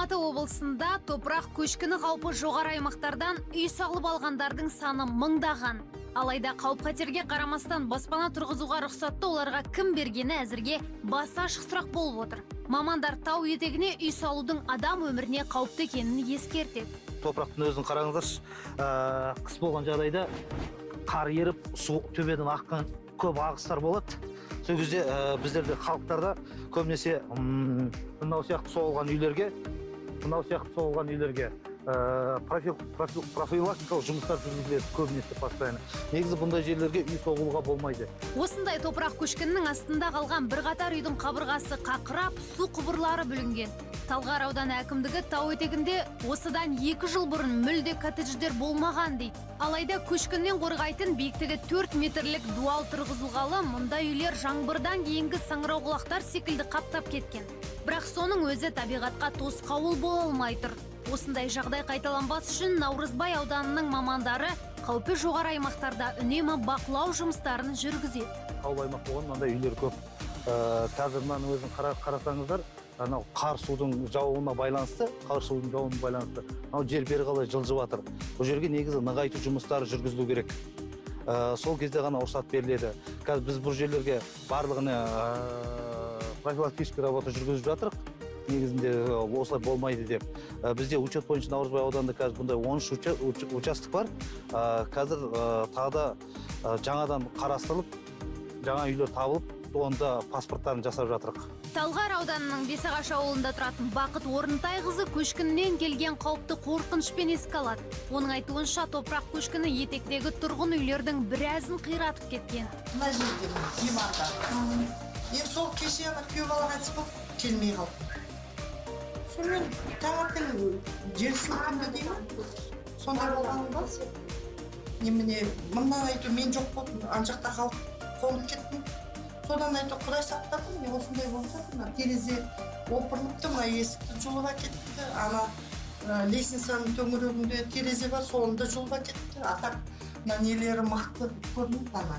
Алматы облысында топырақ көшкіні қаупі жоғары аймақтардан үй салып алғандардың саны мыңдаған. Алайда қауіп қатерге қарамастан баспана тұрғызуға рұқсатты оларға кім бергені әзірге басы ашық сұрақ болып отыр. Мамандар тау етегіне үй салудың адам өміріне қауіпті екенін ескертеді. Топырақтың өзін қараңыздаршы. Қыс болған жағдайда қар еріп, су төбеден аққан көп ағыстар болады. Сол кезде біздерде, халықтарда көбінесе мынау сияқты соғылған үйлерге, профилактикалық жұмыстар жүргізіледі көбінесе, постоянно. Негізі бұндай жерлерге үй соғуға болмайды. Осындай топырақ көшкінінің астында қалған бірқатар үйдің қабырғасы қақырап, су құбырлары бүлінген. Талғар ауданы әкімдігі тау етегінде осыдан 2 жыл бұрын мүлде коттедждер болмаған дейді. Алайда көшкіннен қорғайтын биіктігі 4 метрлік дуал тұрғызылғалы мұндай үйлер жаңбырдан кейінгі саңырауқұлақтар секілді қаптап кеткен. Бірақ соның өзі табиғатқа тосқауыл бола алмай тұр. Осындай жағдай қайталанбас үшін Наурызбай ауданының мамандары қаупі жоғары аймақтарда үнемі бақылау жұмыстарын жүргізеді. Таулы аймақ болған, мынандай үйлер көп. Қазір мынаның өзін қарасаңыздар, анау қар судың жаууына байланысты мынау жер бері қарай жылжып жатыр. Бұл жерге негізі нығайту жұмыстары жүргізілу керек. Сол кезде ғана рұқсат беріледі. Қазір біз бұл жерлерге барлығына профилактический работа жүргізіп жатырық, негізінде осылай болмайды деп. Бізде учет бойынша Наурызбай ауданында қазір бұндай 13 участок бар. Қазір тағы да жаңадан қарастырылып, жаңа үйлер табылып, онда паспорттарын жасап жатырық. Талғар ауданының Бесағаш ауылында тұратын Бақыт Орынтайқызы көшкіннен келген қауіпті қорқынышпен еске алады. Оның айтуынша, топырақ көшкіні етектегі тұрғын үйлердің біразын қиратып кеткен. Мына жерде, міне, диванда. Енді сол кеше ана күйеу бала қайтыс болып, келмей қалды. Сонымен таңертең жер сілкінді дей ма, сондай болған ба, немене, мындан әйтеуір мен жоқ болдым, ана жақта қалып, қонып кеттім. Содан әйтеуір құдай сақтады. Міне, осындай болып жатыр. Мына терезе опырылыпты, мына есікті жұлып әкетті, ана лестницаның төңірегінде терезе бар, соны да жұлып әкетті. А так мына нелері мықты көрінеді ана.